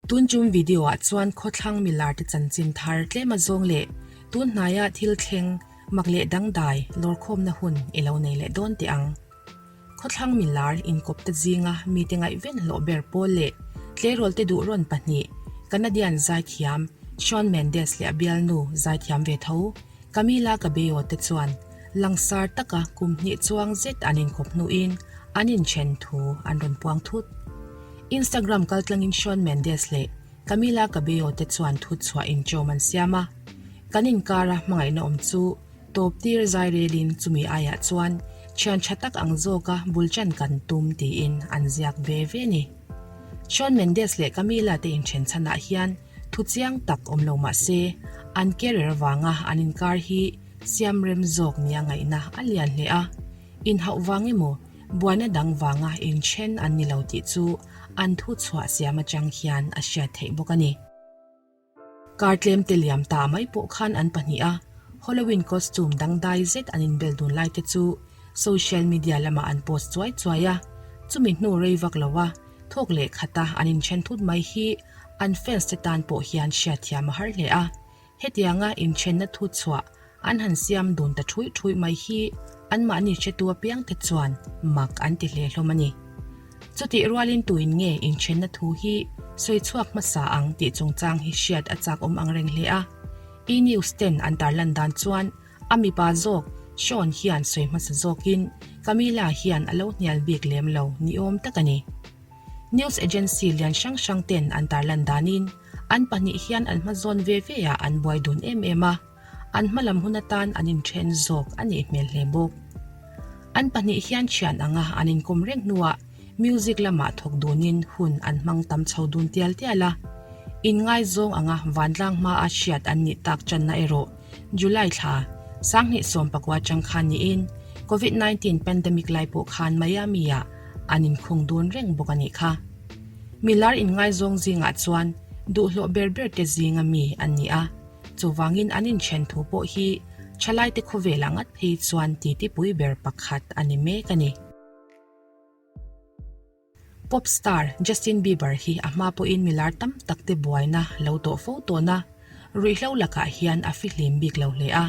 Tun tum video ah chuan khawthlang milar te chanchin thar tlem a zawng leh tun hnaia thil thleng mak leh dangdai lawrkhawmna hun i lo nei leh dawn teh ang. Khawthlang milar inkawp te zinga mite ngaihven hlawh ber pawl leh tleirawl te duh rawn pahnih Canadian zaithiam Shawn Mendes leh a bialnu zaithiam ve tho Camila Cabello te chuan langsar taka kum hnih chuang zet an inkawp hnuin an inthen thu an rawn puang thut. Instagram kaltlangin Shawn Mendes leh Camila Cabello te chuan thutchhuah inchawm an siam a, kan inkara hmangaihna awm chu tawp tir zai relin chumi aiah chuan thian tha tak ang zawka bul chan kan tum tiin an ziak ve ve a ni. Shawn Mendes leh Camila te inthen chhanah hian Thu chiang tak awm lo mah se, an career avanga an inkar hi siam rem zawk nia ngaihna a lian hle a. Inhauh vang emaw, buaina dang vanga inthen an ni lo tih chu an thu chhuah siam atang hian a hriat theih bawk a ni. Kar tlem te liam ta mai pawh khan an pahnih a, Halloween costume dangdai zet an inbel dun lai te chu social media lamah an post chuai chuai a, chumi hnu rei vak lo a thawk leh khata an inthen thut mai hi An fans te tan pawh hian hriatthiam a har hle a, hetianga inthenna thu chhuah an han siam dun ta thuih thuih mai hi anmahni hretu apiang te chuan mak an ti hle hlawm a ni. Chutih rualin tuin nge inthenna thu hi sawi chhuak hmasa ang tih chungchang hi hriat a chak awm ang reng hle a, E! News ten an tarlan dan chuan a mipa zawk Sean hian sawi hmasa zawkin Camila hian a lo hnial bik lem lo ni awm tak a ni. News agency lian hrang hrang ten an tarlan danin an pahnih hian an hmazawn ve ve ah an buai dun em em a, an hmalam hun atan an inthen zawk a nih hmel hle bawk. An pahnih hian thian anga an inkawm reng hnuah music lamah thawk dunin hun an hmang tam chho dun tial tial a, inngaizawng anga vantlang hmaa hriat an nih tak channa erawh July thla 2019 atang khan niin Covid 19 pandemic lai pawh khan Miami-ah an inkhung dun reng bawk a nih kha. Milar inngaizawng zingah chuan duhhlawh ber ber te zinga mi an ni a, chuvangin an inthen thu pawh hi thalaite khawvelah ngat phei chuan titipui ber pakhat a ni mek a ni. Pop star Justin Bieber hi a hma pawhin milar tam tak te buaina lo tawh fo tawn a, ruihhlo lakah hian a fihlim bik lo hle a.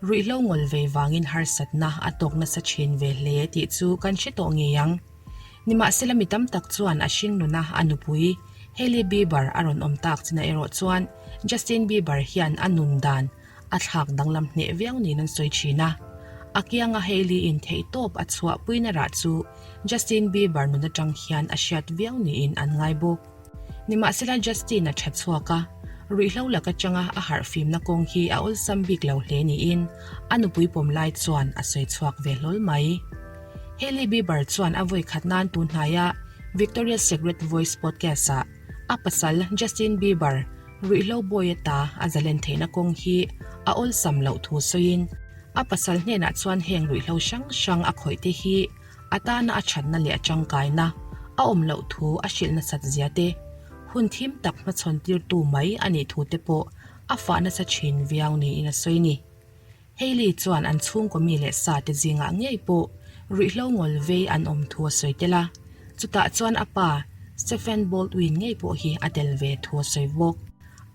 Ruihhlo ngawl vei vangin harsatna a tawk nasa thin ve hle tih chu kan hre tawh ngei ang. Nimahsela mi tam tak chuan a hring nuna a nupui Hailey Bieber a rawn awm tak chinah erawh chuan Justin Bieber hian a nun dan a thlak danglam hneh viau niin an sawi thin a. A kianga Hailey-in theihtawp a chhuahpuina rah chu Justin Bieber nun atang hian a hriat viau niin an ngai bawk. Nimahsela Justin a tha chhuak a, ruihhlo lak atanga a harhfimna kawng hi a awlsam bik lo hle niin a nupui pawm lai chuan a sawi chhuak ve hlawl mai. Hailey Bieber chuan a vawi khat nan tun hnaia Victoria's Secret Voice podcast-ah a pasal Justin Bieber ruihhlo bawi ata a zalen theihna kawng hi a awlsam loh thu sawiin a pasal hnenah chuan heng ruihhlo hrang hrang a khawih te hi A tana a thatna leh a tangkaina a awm loh thu a hrilh nasat zia te, hun thim tak hmachhawn tirtu mai a nih thu te pawh a fah nasa thin viau niin a sawi ni. Hailey chuan an chhungkaw mi leh sa te zingah ngei pawh ruihhlo ngawl vei an awm thu a sawi tel a, chutah chuan a pa Stephen Baldwin ngei pawh hi a tel ve thu a sawi bawk.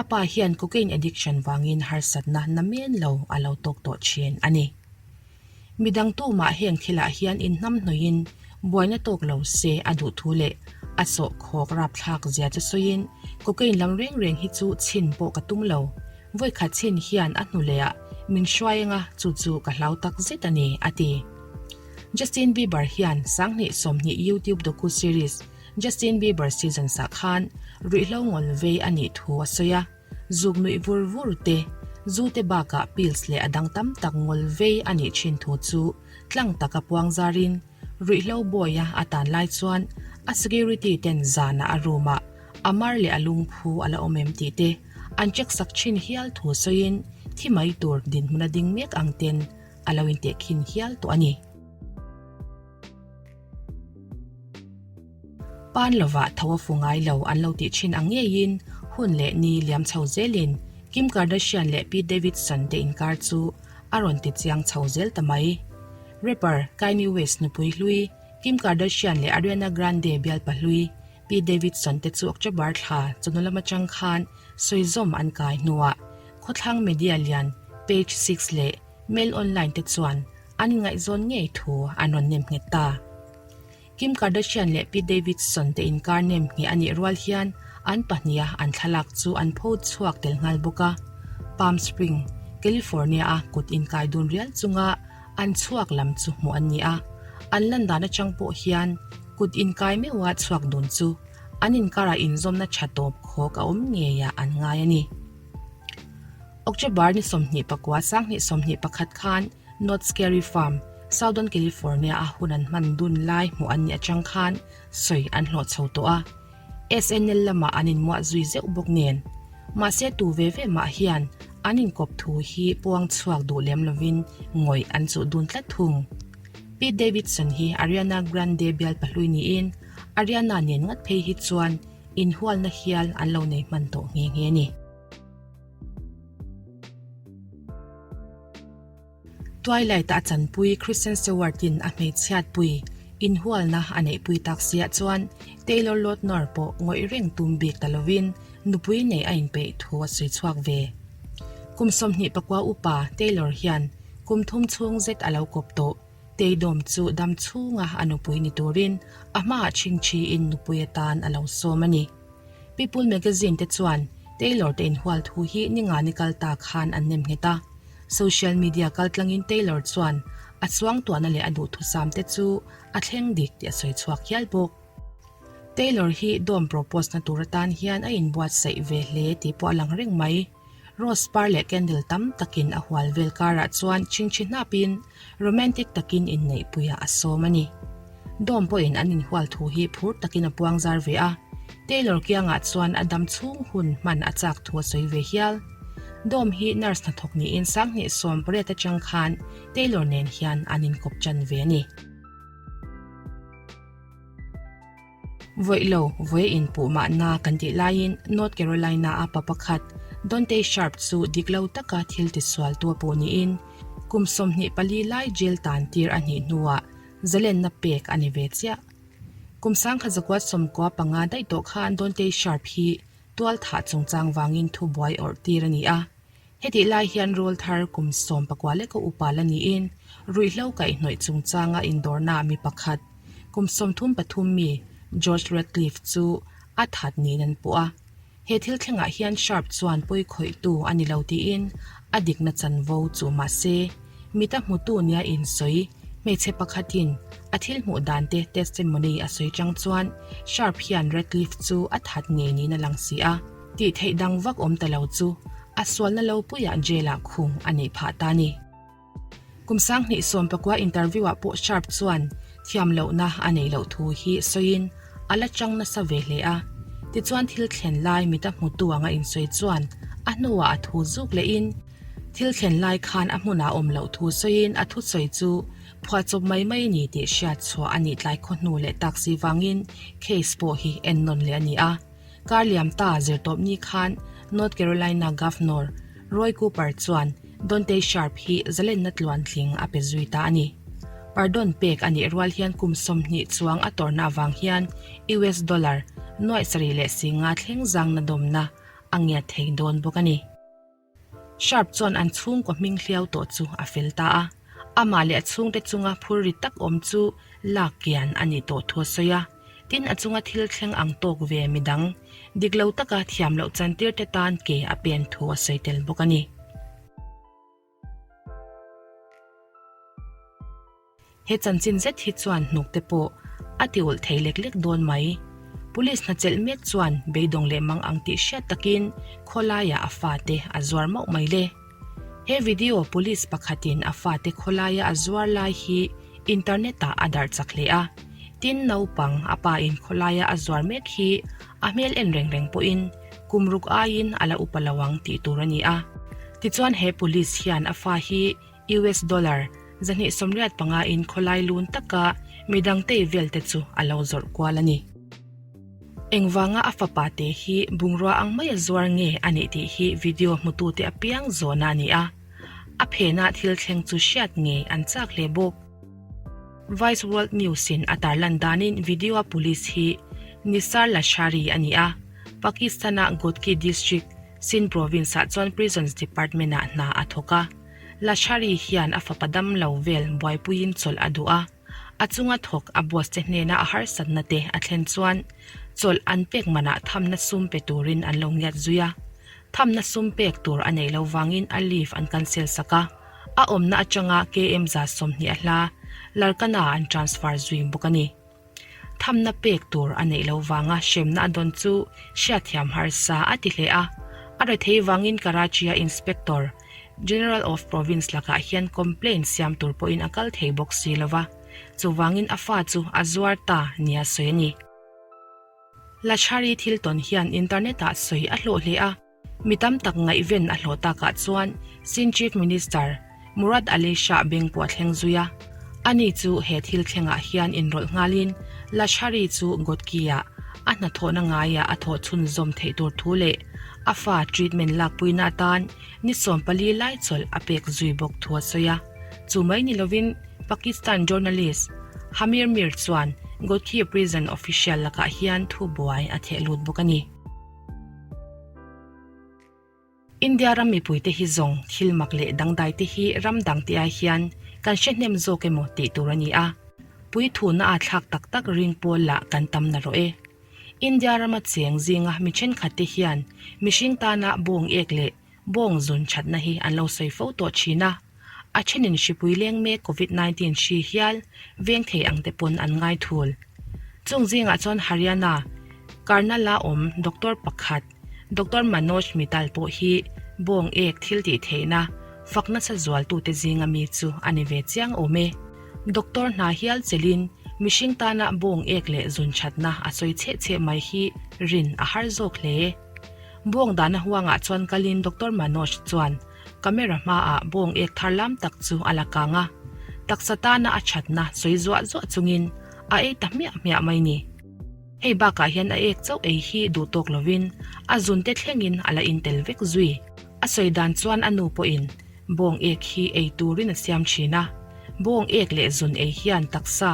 A pa hian cocaine addiction vangin harsatna namen lo a lo tawk tawh thin a ni. Midang tumah heng thilah hian inhnamhnawih-in buaina tawk lo se a duh thu leh a sawhkhawk rapthlak zia chu sawiin, Cocaine lam reng reng hi chu chhin pawh ka tum lo. Vawikhat chhin hian a hnu lehah min hruai anga chu chu ka hlau tak zet a ni, a ti. Justin Bieber hian 2020 YouTube docu-series Justin Bieber Seasons-ah khan ruihhlo ngawl vei a nih thu a sawi a. Zuk nuih vur vur te, zu te bakah pills leh a dang tam tak ngawl vei a nih thin thu chu tlang taka puang zarin ruihhlo bawia a tan lai chuan a security ten zanah a room ah a mar leh a lungphu a la awm em tih te an check sak thin hial thu sawiin thi mai tur dinhmun a ding mek ang ten a lo intehkhin hial tawh a ni. Pan lovah tho a fu ngai lo an lo tih thin ang ngeiin hun leh ni liam chho zelin Kim Kardashian leh Pete Davidson te inkar chu a rawn ti chiang chho zel ta mai. Rapper Kanye West nupui hlui Kim Kardashian leh Ariana Grande bialpa hlui Pete Davidson te chu October thla chawhnu lam atang khan sawizawm an kai hnuah khawthlang media lian Page Six leh Mail Online te chuan an inngaihzawn ngei thu an rawn nem nghet ta. Kim Kardashian leh Pete Davidson te inkar nem ngheh a nih rual hian an pahniha an thlalak chu an pho chhuak tel nghal bawk a. Palm Spring, California-a kut inkai dun rial chunga an chhuak lam chu hmuh an ni a. An lan dan atang pawh hian kut inkai meuha chhuak dun chu an inkarah inzawmna tha tawp khawk a awm ngeiah an ngai a ni. October ni 24 2021 khan Knott's Scary Farm, Southern California-a hun an hman dun lai hmuh an nih atang khan sawi an hlawh chho tawh a. SNL lamah an inmuah zui zeuh bawk nen. Mahse tu ve ve mah hian an inkawp thu hi puang chhuak duh lem lovin ngawih an chuh dun tlat thung. Pete Davidson hi Ariana Grande bial pahlui niin Ariana nen ngat phei hi chuan inhualna hial an lo nei hman tawh nghe nghe a ni. Twilight-a a chanpui Kristen Stewart-in a hmeichhiatpui inhualna a neihpui tak siah chuan Taylor Lautner pawh ngawih reng tum bik ta lovin nupui nei a inpeih thu a sawi chhuak ve. Kum 24 upa Taylor hian kum thum chhung zet a lo kawp tawh. Teidawm chu dam chhunga a nupui ni turin a hmaah chhingchhiin nupui atan a lo sawm a ni. People Magazine te chuan Taylor te inhual thu hi ninga ni kal ta khan an nem nghet a. Social media kaltlangin Taylor chuan a chuangtuahna leh a duhthusam te chu a thleng dik tih a sawi chhuak hial bawk. Taylor hi dawm propose na tur atan hian a inbuatsaih ve hle tih pawh a lang reng mai. Rose par leh candle tam takin a hual vel karah chuan chingchi hnapin romantic takin inneihpuiah a sawm a ni. Dawm pawhin an inhual thu hi phur takin a puang zar ve a, Taylor kiangah chuan a dam chhung hun hman a chak thu a sawi ve hial. Dawm hi nurse hnathawk niin 2018 atang khan Taylor nen hian an inkawp tan ve a ni. Vawi lo, vawi a inpuh mahna kan tih laiin North Carolina-a pa pakhat Donte Sharp chu dik lo taka thil tisualtu a puh niin kum 24 lai jail tan tir a hnih hnuah zalenna pek a ni ve chiah. Kum 1995 daih tawh khan Donte Sharp hi tualthah chungchang vangin thubuai awrh tir a ni a. Hetih lai hian rawl thar kum 14 leka upa la niin ruihhlo kaihhnawih chungchanga indawrnaah mi pakhat, kum 33 mi George Ratcliffe chu a that niin an puh a. He thil thlengah hian Sharp chuan pawi khawihtu a ni lo tiin a dikna chanvo chu mahse, mita hmutu nia insawi hmeichhe pakhatin a thil hmuh dante testimony a sawi chang chuan Sharp hian Ratcliffe chu a that ngei niin a lang si a. Tih theih dang vak awm ta lo chu a sualna lo puiah jail-ah khung a neih phah ta a ni. Kum 2019 interview-ah pawh Sharp chuan thiam lohna a neih loh thu hi sawiin a la chang nasa ve hle a. Tichuan thil thlen lai mita hmutu anga insawi chuan a hnuah a thu zuk lehin thil thlen lai khan a hmunah awm loh thu sawiin a thusawi chu phuahchawp mai mai a ni tih hriat chhuah a nih tlai khaw hnu leh taxi vangin case pawh hi ennawn leh a ni a. Kar liam ta zirtawpni khan North Carolina Governor Roy Cooper chuan Donte Sharp hi zalenna tluantling a pe zui ta a ni. Pardon pek a nih rual hian kum 20 chuang a tawrhna avang hian US dollar nuaih sarih leh singa thleng zangna dawmna a ngiat thei dawn bawk a ni. Sharp chuan an chhungkaw hming hliau tawh chu a fel ta a, amah leh a chhungte chunga phur ri tak awm chu lak kian a nih tawh thu a sawi a. Tin, a chunga thil thleng ang tawk ve midang, dik lo taka thiam loh chantir te tan ke a pen thu a sawi tel bawk a ni. He chanchin zet hi chuan hnuk te pawh a ti ulh thei lek lek dawn mai. Police hna chelh mek chuan beidawng leh mang ang tih hriat takin khawlaiah a fate a zuar mauh mai le. He video police pakhatin a fate khawlaia a zuar lai hi internet ah a darh chak hle a. Tin, naupang a pa in khawlaia a zuar mek hi a hmel en reng reng pawhin kum ruk aiin a la upa lo ang tih tur a ni a. Tichuan he police hian a fa hi US dollar 285 in khawlai lun taka midang tei vel te chu a lo zawrh kual a ni. Engvanga a fapa te hi bungrua ang mai a zuar nge a nih tih hi video hmutute apiang zawhna a ni a. A phenah thil thleng chu hriat ngei an chak hle bawk. Vice World News in a tarlan danin video a police hi. Nisar Lashari a ni a, Pakistan-a Ghotki District, Sindh Province-ah chuan Prisons Department-ah hna a thawk a. Lashari hian a fapa dam lo vel buaipuiin chawlh a duh a, a chunga thawk a boss te hnena a harsatna te a thlen chuan chawlh an pek manah thamna sum pe turin an lo ngiat zui a. Thamna sum pek tur a neih loh vangin a leave an cancel sak a, a awmna atanga KM 20 a hla Larkana an transfer zui bawk a ni. Thamna pek tur a neih loh vanga hremna a dawn chu hriatthiam harsa a ti hle a. A rethei vangin Karachi-a Inspector General of Province lakah hian complaint siam tur pawhin a kal thei bawk si lo va, chuvangin a fa chu a zuar ta nia sawi a ni. Lashari thil tawn hian internet-ah sawi a hlawh hle a. Mi tam tak ngaihven a hlawh takah chuan Sindh Chief Minister Murad Ali Shah beng pawh a thleng zui a. Ani chu he thil thlengah hian inrawlh nghalin Lashari chu Ghotki-ah a hnathawhna ngaiah a thawh chhunzawm theih tur thu leh a fa treatment lakpuina atan ni 14 lai chawlh a pek zui bawk thu a sawi a. Chu mai ni lovin Pakistan journalist Hamir Mir chuan Ghotki prison official lakah hian thubuai a theh lut bawk a ni. India ram mipuite hi zawng thil mak leh dangdai te hi ram dang te ai hian kan hre hnem zawk emaw tih tur a ni a, puithuna a thlak tak tak ring pawl lah kan tam na rawh e. India rama cheng zinga mi thenkhat te hian mihring tana bawng ek leh bawng zun thatna hi an lo sawi fo tawh thin a, a thenin hripui leng mek Covid 19 hri hial veng thei ang te pawn an ngai thul. Chung zingah chuan Haryana, Karnal-a awm doctor pakhat Doctor Manoj Mittal pawh hi bawng ek thil tih theihna fak nasa zualtute zinga mi chu a ni ve chiang awm e. Doctor hna hial chelin mihring tana bawng ek leh zun thatna a sawi cheh cheh mai hi rin a har zawk hle. Bawng dahna huangah chuan kalin Doctor Manoj chuan camera hmaah bawng ek thar lam tak chu a la kang a, taksa tana a thatna sawi zuah zuah chungin a ei ta hmiah hmiah mai ni. Hei bakah hian a ek chauh ei hi duh tawk lovin a zun te thlengin a la intel vek zui. A sawi dan chuan a nu pawhin bawng ek hi ei turin a siam thin a, bawng ek leh zun ei hian taksa,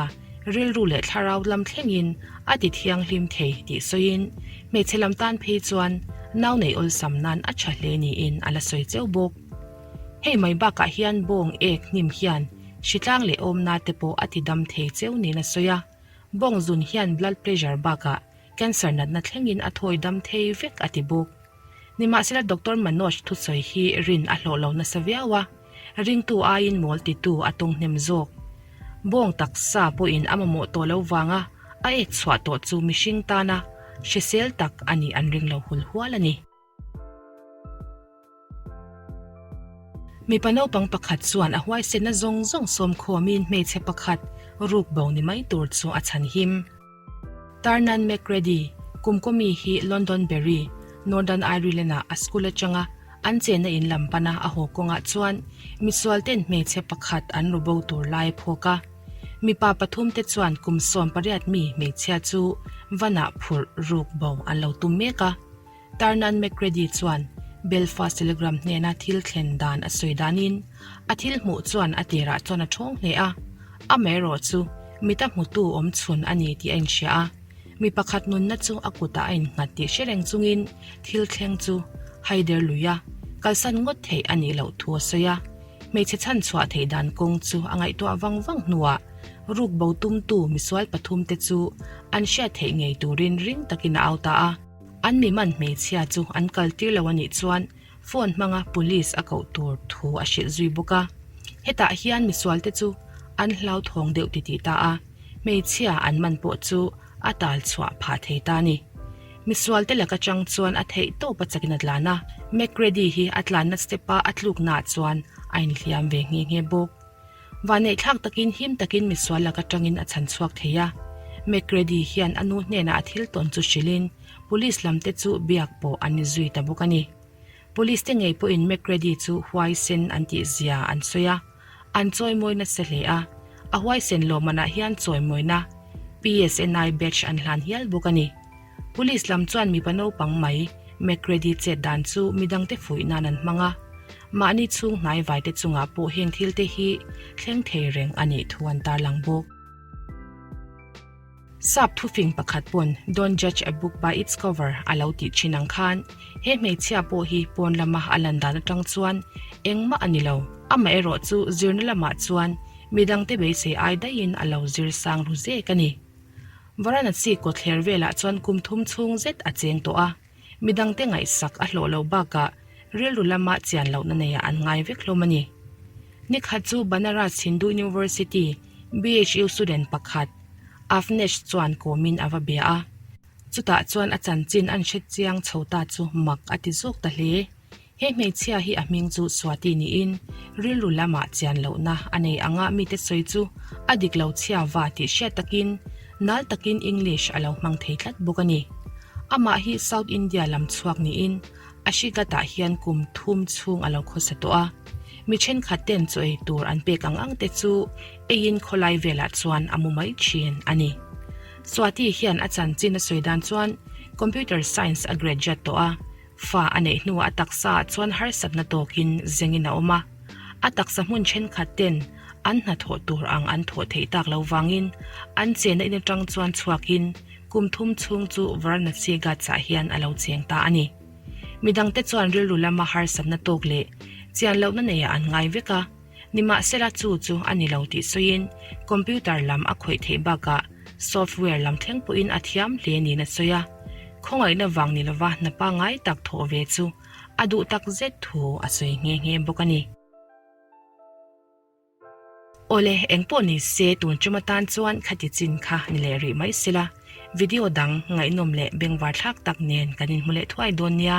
rilru leh thlarau lam thlengin a ti thianghlim thei tih sawiin hmeichhe lam tan phei chuan nau neih awlsam nan a tha hle niin a la sawi cheu bawk. Hei mai bakah hian bawng ek hnim hian hritlang leh awmna te pawh a ti dam thei cheu niin a sawi a. Bawng zun hian blood pressure bakah cancer natna thlengin a thawi dam thei vek a ti bawk. Nimahsela Doctor Manoj thusawi hi rin a hlawh lo nasa viau a, ringtu aiin mawl titu a tawng hnem zawk. Bawng taksa pawhin a mamawh tawh lo vanga a ek chhuah tawh chu mihring tana hrisel tak a nih an ring lo hul hual a ni. Mipa naupang pakhat chuan a huaisenna zawng zawng sawm khawmin hmeichhe pakhat ruk bo ni mai tur chu a chhan him. Tarnan McCready, kumkawmi hi Londonderry, Northern Ireland-ah a school atanga an chenna in lam pana a haw kawngah chuan misualten hmeichhe pakhat an ru bo tur lai a phawk a. Mipa pathumte chuan kum 18 mi hmeichhia chu vanah phurh ruk bo an lo tum mek a. Tarnan McCready chuan Belfast Telegram hnena thil thlen dan a sawi danin a thil hmuh chuan a tirah chuan a ṭhawng hle a, amaherawh chu mita hmutu awm chhun a ni tih a inhria a, mi pakhat nunna chu a kutah a innghat tih hre reng chungin thil thleng chu haider lui a, kalsan ngawt theih a nih loh thu a sawi a, hmeichhe chhan chhuah theih dan kawng chu a ngaihtuah vang vang hnuah ruk bo tumtu misual pathumte chu an hriat theih ngei turin ring takin a au ta a. An mi man hmeichhia chu an kal tir lo a nih chuan phone hmanga police a koh tur thu a hrilh zui bawk a. Hetah hian misualte chu an hlauthawng deuh titih ta a, hmeichhia an man pawh chu a tal chhuah phah thei ta a ni. Misualte laka chang chuan a theih tawp a chakin a tlan a, McCready hi a tlanna step-a a tluknaah chuan a inhliam ve nghe nghe bawk. Vanneihthlak takin him takin misual lak atangin a chhan chhuak thei a. McCready hian a nu hnenah a thil tawn chu hrilhin police lam te chu biak pawh an ni zui ta bawk a ni. Police te ngei pawhin McCready chu huaisen an tih zia an sawi a, an chawimawi nasa hle a. A huaisen lawmmanah hian chawimawina PSNI badge an hlan hial bawk a ni. Police lam chuan mipa naupang mai McCready chet dan chu midangte fuih nan an hmang a, mahni chhung hnaivaite chungah pawh heng thil te hi thleng thei reng a nih thu an tarlang bawk. Sap thufing pakhat pawn Don't judge a book by its cover a lo tih thin ang khan he hmeichhia pawh hi pawn lama a lan dan atang chuan engmah a ni lo. Amaherawh chu zirna lamah chuan midangte beisei ai daihin a lo zir sang ru zek a ni. Varanasi kawtthler velah chuan kum thum chhung zet a cheng tawh a, midangte ngaihsak a hlawh lo bakah rilru lama chian lohna neiah an ngai vek hlawm a ni. Nikhat chu Banaras Hindu University, BHU student pakhat, Avnesh chuan kawmin a va bia a, chutah chuan a chanchin an hre chiang chho ta chu mak a ti zawk ta hle. He hmeichhia hi a hming chu Swati niin rilru lamah chian lohna a nei anga mite sawi chu a dik lo chhia va tih hriat takin nal takin English a lo hmang thei tlat bawk a ni. Amah hi South India lam chhuak niin Ashigat-ah hian kum thum chhung a lo khawsa tawh a. Mi thenkhat ten chaw ei tur an pek ang ang te chu eiin khawlai velah chuan a mu mai thin a ni. Swati hian a chanchin a sawi dan chuan Computer Science a graduate tawh a, Fa a neih hnuah a taksa ah chuan harsatna tawkin zengin a awm a. A taksa hmun thenkhat ten an hnathawh tur ang an thawh theih tak lo vangin an chenna in atang chuan chhuakin kum thum chhung chu Varanasi Ghats ah hian a lo cheng ta a ni. Midangte chuan rilru lama harsatna tawk leh chian lohna neiah an ngai vek a. Nimahsela chu chu a ni lo tih sawiin computer lam a khawih theih bakah software lam thleng pawhin a thiam hle niin a sawi a. Khawngaihna vang ni lova hna pangngai tak thawh ve chu a duh tak zet thu a sawi nghe nghe bawk a ni. Awle, engpawh ni se tun tum atan chuan khati chin kha ni leh rih mai sela, video dang ngaihnawm leh bengvar thlak tak nen kan inhmu leh thuai dawn nia.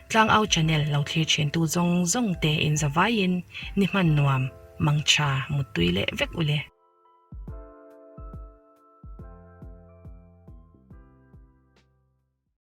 Tlangau channel lo thlir thin tu zawng zawng te in zavaiin ni hman nuam, mangtha, muttui leh vek ule.